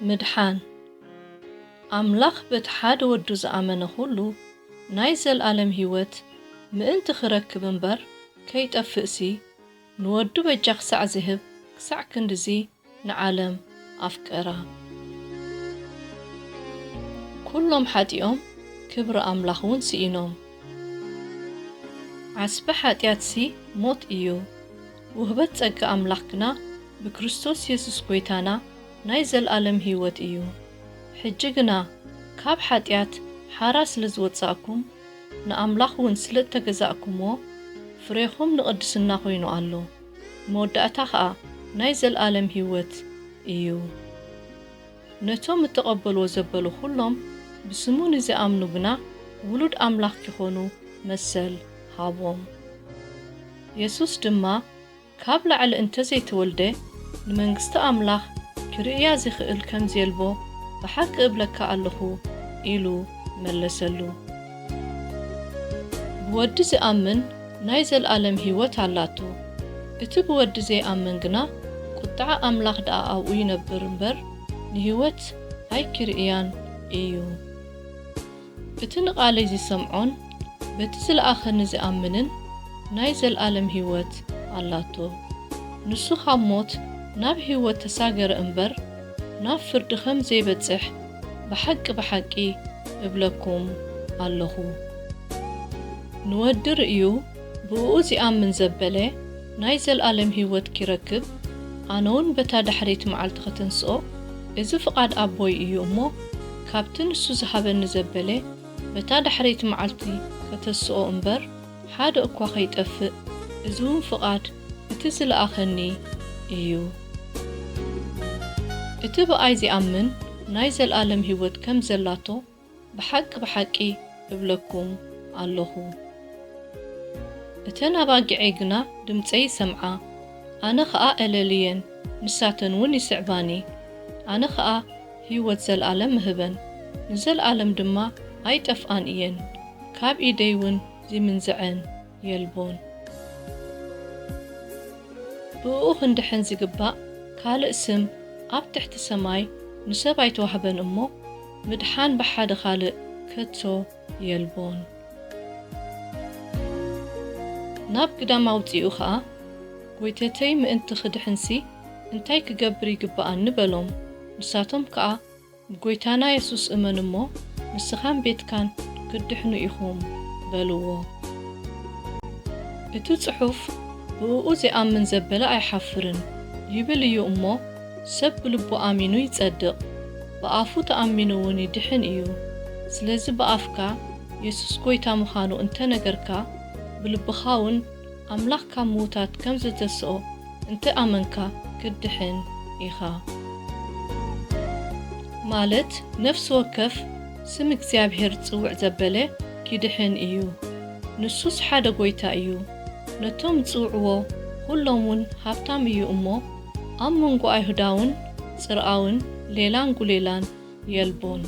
ምድሓን። ኣምላኽ በቲ ሓደ ወዱ ዝኣመነ ኹሉ ናይ ዘልኣለም ህይወት ምእንቲ ኺረክብ እምበር ከይጠፍእሲ፣ ንወዱ በጃ ኽሳዕ ዚህብ፣ ክሳዕ ክንድዚ ንዓለም ኣፍቀራ። ኵሎም ሓጢኦም፣ ክብሪ ኣምላኽ እውን ስኢኖም። ዓስቢ ሓጢኣትሲ ሞት እዩ። ውህበት ጸጋ ኣምላኽ ግና ብክርስቶስ የሱስ ጐይታና ናይ ዘለኣለም ህይወት እዩ። ሕጂ ግና ካብ ሓጢኣት ሓራ ስለ ዝወጻእኩም፣ ንኣምላኽ እውን ስለ እተገዛእኩምዎ፣ ፍሬኹም ንቕድስና ኾይኑ ኣሎ። መወዳእታ ኸኣ ናይ ዘለኣለም ህይወት እዩ። ነቶም እተቐበልዎ ዘበሉ ኹሎም፣ ብስሙ ንዚኣምኑ ግና ውሉድ ኣምላኽ ኪኾኑ መሰል ሃቦም። የሱስ ድማ፣ ካብ ላዕሊ እንተ ዘይተወልደ፣ ንመንግስቲ ኣምላኽ ኪርእያ ዚኽእል ከም ዜልቦ ብሓቂ እብለካ ኣለኹ፣ ኢሉ መለሰሉ። ብወዲ ዚኣምን ናይ ዘለኣለም ህይወት ኣላቶ። እቲ ብወዲ ዘይኣምን ግና፣ ቁጥዓ ኣምላኽ ደኣ ኣብኡ ይነብር እምበር፣ ንህይወት ኣይኪርእያን እዩ። እቲ ንቓለይ ዚሰምዖን በቲ ዝለኣኸኒ ዚኣምንን ናይ ዘለኣለም ህይወት ኣላቶ። ንሱ ኻብ ሞት ናብ ህይወት ተሳገረ እምበር፣ ናብ ፍርዲ ኸም ዘይበጽሕ ብሓቂ ብሓቂ እብለኩም ኣለኹ። ንወዲ ርእዩ ብእኡ ዚኣምን ዘበለ ናይ ዘለኣለም ህይወት ኪረክብ፣ ኣነውን በታ ዳሕረይቲ መዓልቲ ኸተንስኦ፣ እዚ ፍቓድ ኣቦይ እዩ እሞ፣ ካብቲ ንሱ ዝሃበኒ ዘበለ በታ ዳሕረይቲ መዓልቲ ከተስኦ እምበር፣ ሓደ እኳ ኸይጠፍእ፣ እዚ እውን ፍቓድ እቲ ዝለኣኸኒ እዩ። እቲ ብኣይ ዚኣምን ናይ ዘለኣለም ህይወት ከም ዘላቶ ብሓቂ ብሓቂ እብለኩም ኣለኹ። እተን ኣባጊዐይ ግና ድምፀይ ይሰምዓ፣ ኣነ ኸኣ እለልየን፣ ንሳተን እውን ይስዕባኒ። ኣነ ኸኣ ህይወት ዘለኣለም እህበን፣ ንዘለኣለም ድማ ኣይጠፍኣን እየን፣ ካብ ኢደይ እውን ዚምንዝዐን የልቦን። ብእኡ ኽንድሕን ዚግባእ ካልእ ስም ኣብ ትሕቲ ሰማይ ንሰብ ኣይተዋህበን እሞ፣ ምድሓን ብሓደ ኻልእ ከቶ የልቦን። ናብ ግዳም ኣውጺኡ ኸኣ፣ ጐይተተይ ምእንቲ ኽድሕንሲ እንታይ ክገብር ይግብኣኒ? በሎም። ንሳቶም ከኣ፣ ብጐይታና የሱስ እመን እሞ፣ ንስኻን ቤትካን ክትድሕኑ ኢኹም በልዎ። እቲ ጽሑፍ፣ ብእኡ ዚኣምን ዘበለ ኣይሓፍርን ይብል እዩ እሞ፣ ሰብ ብልቡ ኣሚኑ ይጸድቕ፣ ብኣፉ ተኣሚኑ እውን ይድሕን እዩ። ስለዚ ብኣፍካ የሱስ ጐይታ ምዃኑ እንተ ነገርካ፣ ብልብኻ እውን ኣምላኽ ካብ ምዉታት ከም ዘተስኦ እንተ ኣመንካ ክትድሕን ኢኻ። ማለት ነፍሲ ወከፍ ስም እግዚኣብሔር ዝጽውዕ ዘበለ ኪድሕን እዩ። ንሱስ ሓደ ጐይታ እዩ። ነቶም ዝጽውዕዎ ኹሎም እውን ሃብታም እዩ እሞ፣ ኣብ መንጎ ኣይሁዳውን ጽርኣውን ሌላን ጉሌላን የልቦን።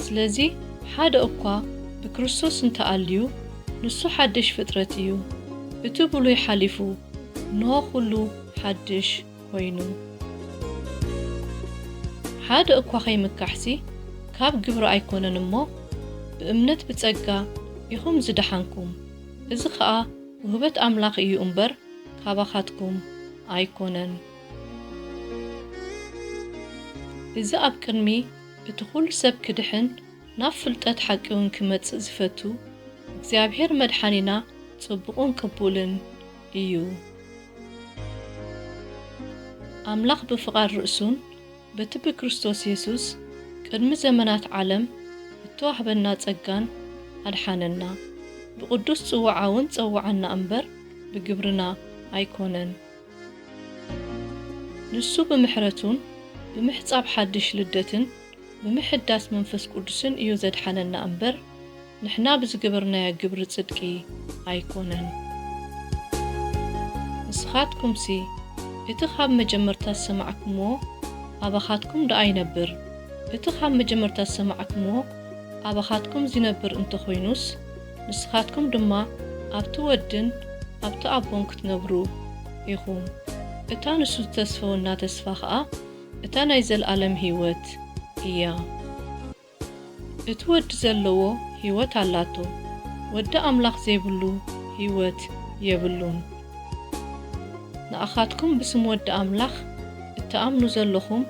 ስለዚ ሓደ እኳ ብክርስቶስ እንተ ኣልዩ፣ ንሱ ሓድሽ ፍጥረት እዩ። እቲ ብሉይ ሓሊፉ፣ እንሆ ኹሉ ሓድሽ ኾይኑ። ሓደ እኳ ኸይምካሕሲ ካብ ግብሪ ኣይኮነን እሞ፣ ብእምነት ብጸጋ ኢኹም ዝደሓንኩም። እዚ ኸኣ ውህበት ኣምላኽ እዩ እምበር፣ ካባኻትኩም ኣይኮነን። እዚ ኣብ ቅድሚ እቲ ኹሉ ሰብ ክድሕን፣ ናብ ፍልጠት ሓቂ እውን ክመጽእ ዝፈቱ፣ እግዚኣብሔር መድሓኒና ጽቡቕን ቅቡልን እዩ። ኣምላኽ ብፍቓድ ርእሱን በቲ ብክርስቶስ የሱስ ቅድሚ ዘመናት ዓለም እተዋህበና ጸጋን ኣድሓነና። ብቕዱስ ጽውዓ እውን ጸውዓና እምበር፣ ብግብርና ኣይኮነን። ንሱ ብምሕረቱን ብምሕጻብ ሓድሽ ልደትን ብምሕዳስ መንፈስ ቅዱስን እዩ ዘድሓነና እምበር፣ ንሕና ብዝገበርናዮ ግብሪ ጽድቂ ኣይኮነን። ንስኻትኩምሲ፣ እቲ ኻብ መጀመርታ ዝሰማዕኩምዎ ኣባኻትኩም ደኣ ይነብር። እቲ ኻብ መጀመርታ ዝሰማዕኩምዎ ኣባኻትኩም ዚነብር እንተ ኾይኑስ፣ ንስኻትኩም ድማ ኣብቲ ወድን ኣብቲ ኣቦን ክትነብሩ ኢኹም። እታ ንሱ ዝተስፈወና ተስፋ ኸኣ እታ ናይ ዘለኣለም ህይወት እያ። እቲ ወዲ ዘለዎ ህይወት ኣላቶ፣ ወዲ ኣምላኽ ዘይብሉ ህይወት የብሉን። ንኣኻትኩም ብስም ወዲ ኣምላኽ እትኣምኑ ዘለኹም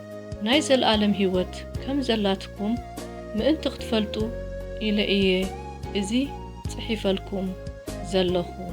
ናይ ዘለኣለም ህይወት ከም ዘላትኩም ምእንቲ ክትፈልጡ ኢለ እየ እዚ ጽሒፈልኩም ዘለኹ።